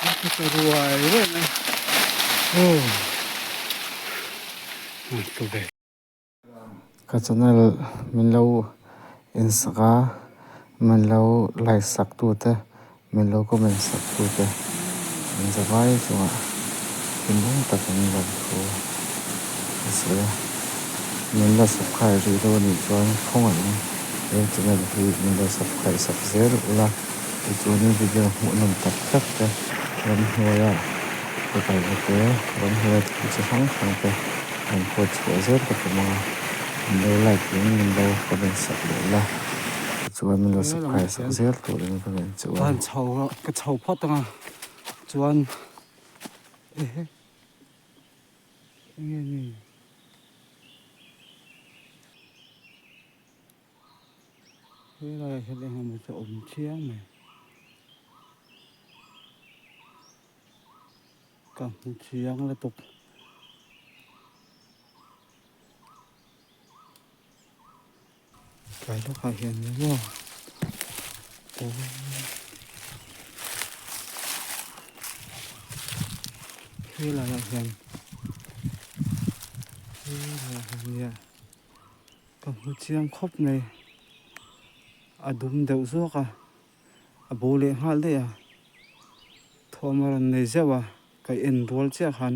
Ka tla ruai ruai mai aw a tlu ve. Ka channel min lo en sak a min lo like sak tu te min lo comment sak tu te an za vai chungah thinlung takin lawmthu a sawi a min la subscribe rih lo anih chuan khawngaihin he channel hi min lo subscribe sak zel ula. Tichuanin video hmuh nawm tak tak te ramhnuaia ka kalna te ramhnuaia thil chi hrang hrang te rawn post chhuah zel ka tum ang a min lo like in min lo comment sak leh ula tichuan min lo subscribe sak zel turin ka ngen che u a ni. Chho ka chho phawt ang a chuan ehe enge ni. Helaiah hian eng emaw chu a awm chiang mai. Ka hmu chiang lutuk. Tlai lawkah hian ni maw aw helaiah hian helaiah hian nia. Ka hmu chiang khawp mai, a dum deuh zawk a, a bo leh nghal daih a, thawm a rawn nei zeuh a, ka en rual chiah khan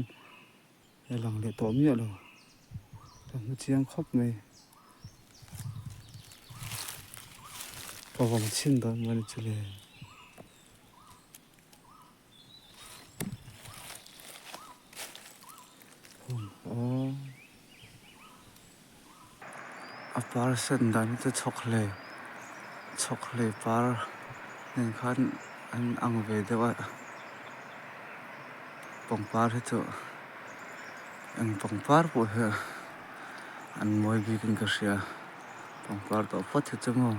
a lang leh tawh miah lo, ka hmu chiang khawp mai, ka vawm chhin dawn mawni chu le. A par sen dan hi chu chhawk hle chhawk hle par nen khan an ang ve deuh a pangpar hi chu eng pangpar pawh hi an mawi bik in ka hria pangpar tawh phawt hi chu maw.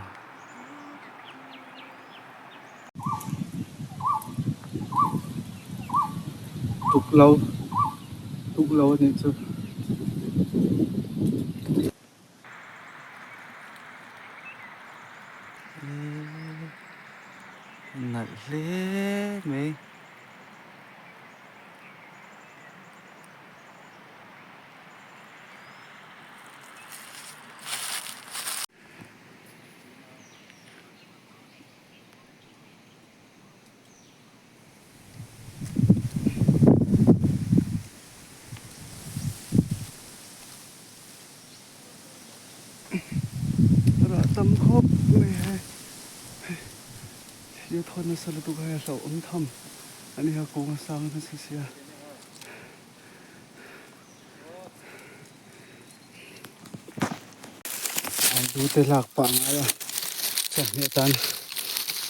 Tuk lo tuk lo a nih chu. Nalh hle mai. Rah tam khawp mai he thil thawn nasa lutuk a hei hlauhawm tham a ni a kawng a sang nasa sia. Aidu te lak pah ngai a chawhmeh atan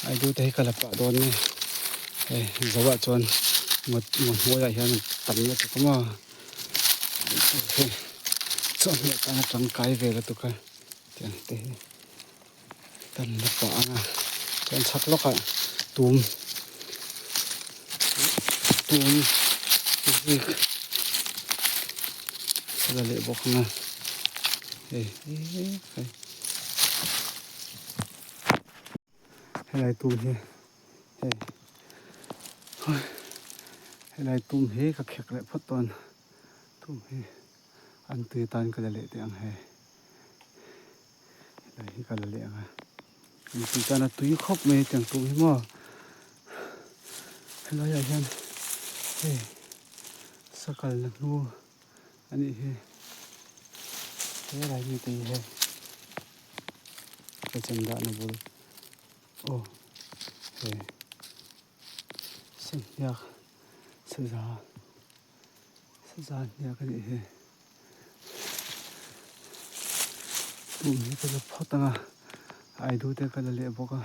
aidu te hi ka la pah dawn a hei zo ah chuan ngaw hnuaiah hian tam lutuk a maw hei chawhmeh atan a tangkai ve lutuk a tiang te hi kan la pah ang a chuan chhak lawkah tum tum zik ka la leh bawk ang a hei hei helai tum hi hei helai tum hi ka khek leh phawt dawn tum hi an tui tan ka la leh teh ang hei. Helai hi ka la leh ang a mipui tan a tui khawp mai tiang tur hi maw helai ah hian hei sakal na hnu a nih hi helai mi te hi hei ka chem dahna bul aw hei sahniak saza saza hniak a nih hi. Tum hi ka la phawt ang a aidu te ka la leh bawk a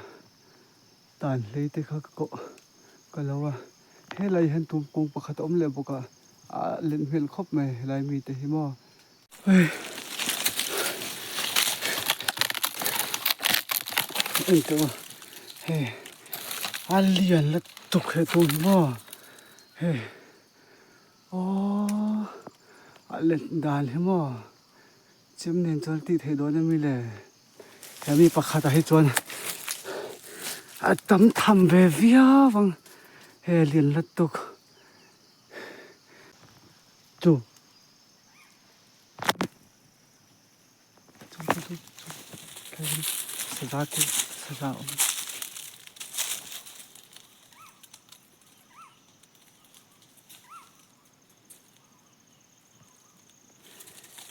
tan hlei te kha ka koh ka lo a helai hian tum kung pakhat a awm leh bawk a a len hmel khawp mai helai mi te hi maw. En teuh a hei a lian lutuk he tum hi maw hei. Aww a let dan hi maw chem nen chuan tih theih dawn ami le hemi pakhat ah hi chuan a tam tham ve viau ang He lian lutuk chu chu chu chu chu saza te saza a awm.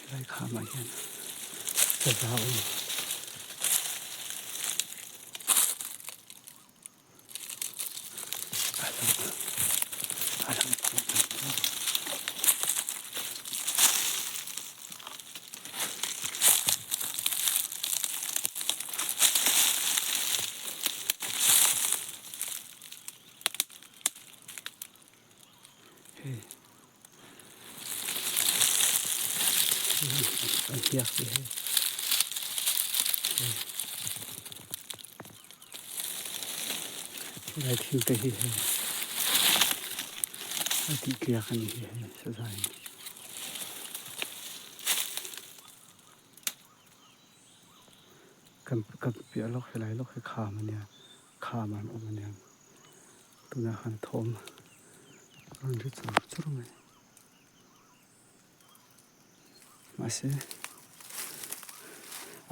Helai khamah hian saza a awm. Hei an hniak hi hei helai thing te hi hei a tih tliak a ni hi hei saza in. Kan kan piah lawk helai lawk hi kham a nia kham an awm a nia. Tunah khan thawm rawn ri chur chur mai. Mahse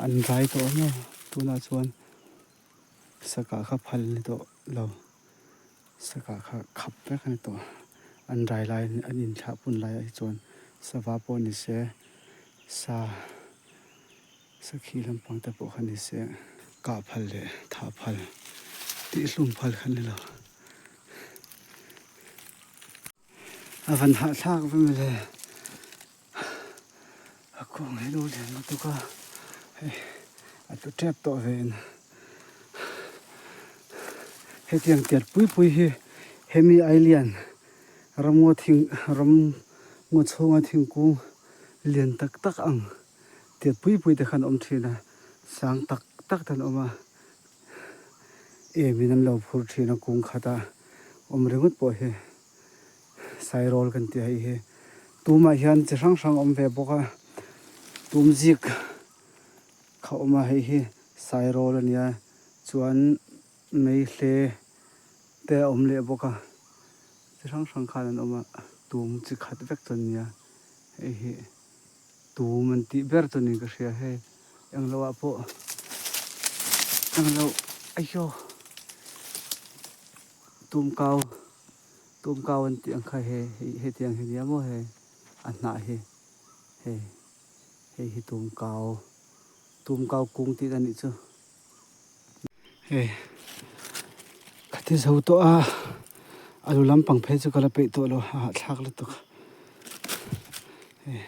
an rai tawh maw tunah chuan saka kha phal ni tawh lo saka kha khap vek a ni tawh an rai lai an inthlah pun lai ah hi chuan sava pawh ni se sa Sakhi lampang te pawh kha ni se kah phal leh thah phal tih hlum phal kha ni lo. A van hahthlak ve mawle a kawng hi lo lian lutuk a hei a tlu tep tawh ve in hetiang tiat pui pui hi hemi ai lian ramngaw thing ramngaw chhunga thingkung lian tak tak ang. Tiat pui pui te khan awm thin a, sang tak tak te an awm a, em in an lo phur thin a kung khat a awm ringawt pawh hi sairawl kan tih hei hi tumah hian chi hrang hrang awm ve bawk a, tum zik kha awm a hei hi sairawl a nia chuan meihle te a awm leh bawk a, chi hrang hrang khan an awm a tum chi khat vek chu an nia hei hi. Tum an tih ber chu niin ka hria hei englo ah pawh englo aiyo tum kau tum kau an tih ang kha hei hetiang hi nia maw hei a hnah hi hei hei hi tum kau tum kau kung tih a nih chu. Hei ka ti zo tawh a alu lampang phei chu ka la peih tawh lo a hahthlak lutuk hei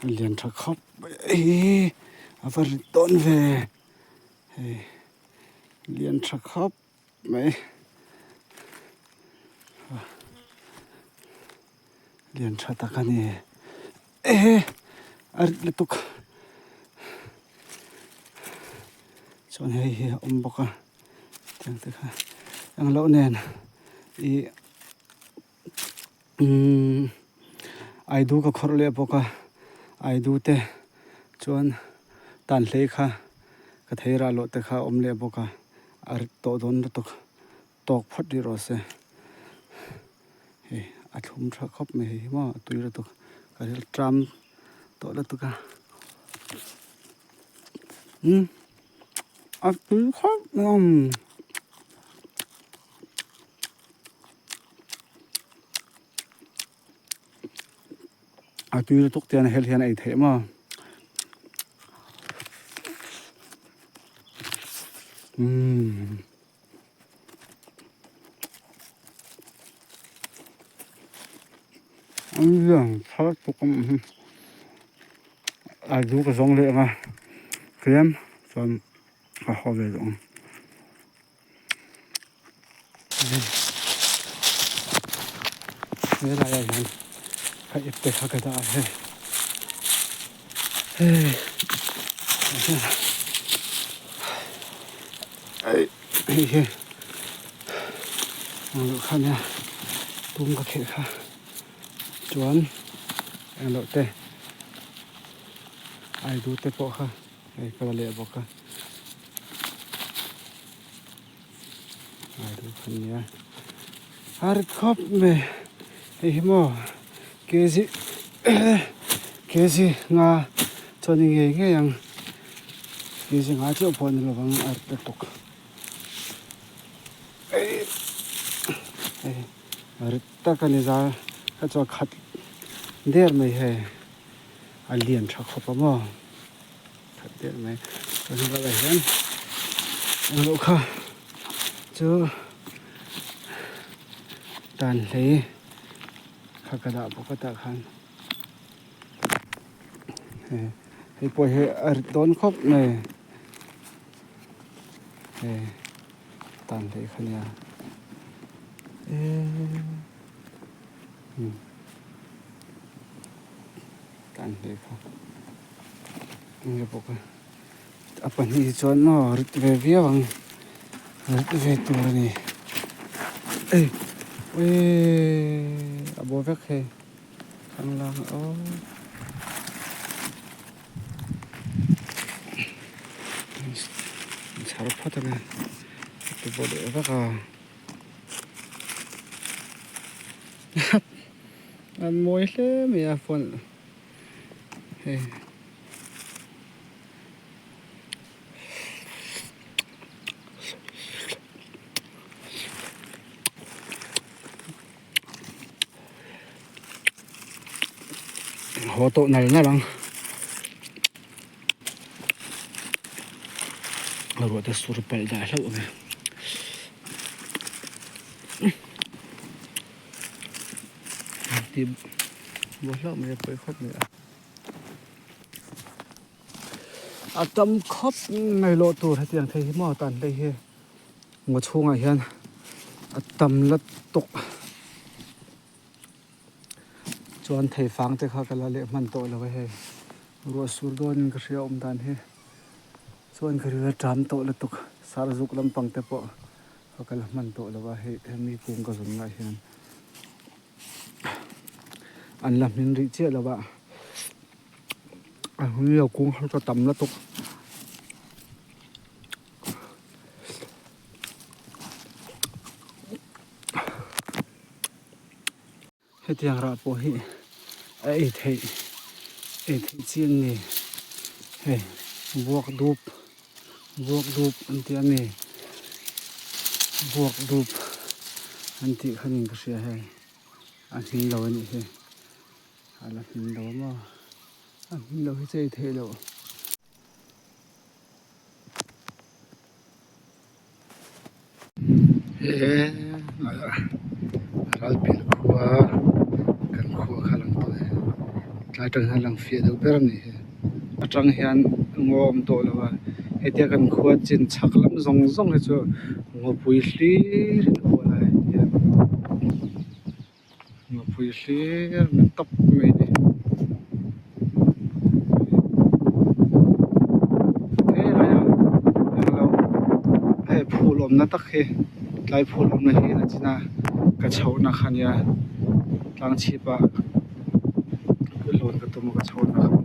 a lian tha khawp mai a a va rit dawn ve hei lian tha khawp mai lian tha tak a ni ehe a rit lutuk chuan hei hi a awm bawk a tiang te kha englo nen ih umm aidu ka khawrh leh bawk a aidu te chuan tan hlei kha ka thei rah loh te kha a awm leh bawk a a rit tawh dawn lutuk tawk phawt rih rawh se hei a thlum tha khawp mai hei hi maw a tui lutuk ka ril tram tawh lutuk a umm a tui khawp mai. A tui lutuk te hian hel hian a ei theih maw umm an lian thar tuk a a du ka zawng leh ang a tlem chuan ka haw ve duh ang. He laiah hian ka ip te kha ka dah a hei hei hei hi ang loh kha nia tum ka khelh kha chuan eng loh te aidu te pawh kha hei ka la leh bawk a. Aidu kha nia a rit khawp mai hei hi maw kg kg nga chuan ni ngei ngei ang kg nga chiah pawh a ni lovang a rit lutuk hei rit tak a ni zar kha chuan khat der mai hei a lian tha khawp a maw. That der mai chuan hei bulah hian englo kha chu tan hlei kha ka dah bawk a tah khan hei pawh hi a rit dawn khawp mai hei tan hlei kha nia eee tan hlei kha. Enge bawk a a pahnih hi chuan maw rit ve viau ang rit ve tur a ni ei eeii a bo vek hei thanglang aw chhar phawt a ni ti bo leh vek a an mawi hle mai a phone. Hei haw tawh nal nal ang ruah te sur palh dah hlauh ang e. Ti buai hlauh mai a pawi khawp mai a. A tam khawp mai lawh tur hetiang thei hi maw tan hlei hi ngaw chhungah hian a tam la tawk chuan thei fang te kha ka la leh hman tawh lo a hei ruah sur dawnin ka hria awm dan hi chuan ka ril a ṭam tawh lutuk sarzuk lampang te pawh. Ka kal hman tawh lo a hei hemi kung ka zawn lai hian an la hmin rih chiah lo a a hmun lo kung ho chu a tam lutuk. Hetiang rah pawh hi a ei theih ei theih chi an ni hei buak dup buak dup an tih a mi buak dup an tih kha niin ka hria hei a hmin lo a nih hi a la hmin lo a maw a hmin lo hi chu ei theih loh. He ralpil khua kan khua kha lang tawh e tlai atang hian a lang fiah deuh ber a ni hi atang hian ngaw a awm tawh lo a hetia kan khua chin chhak lam zawng zawng hi chu ngawpui hlir in a hual a hetiang ngawpui hlir ni tawp mai a ni helaiah englo hei phul awmna tak hi tlai phul awmna hi a chin a ka chhohna kha ania tlang chhip ah lawn ka tum a ka chhohna kha.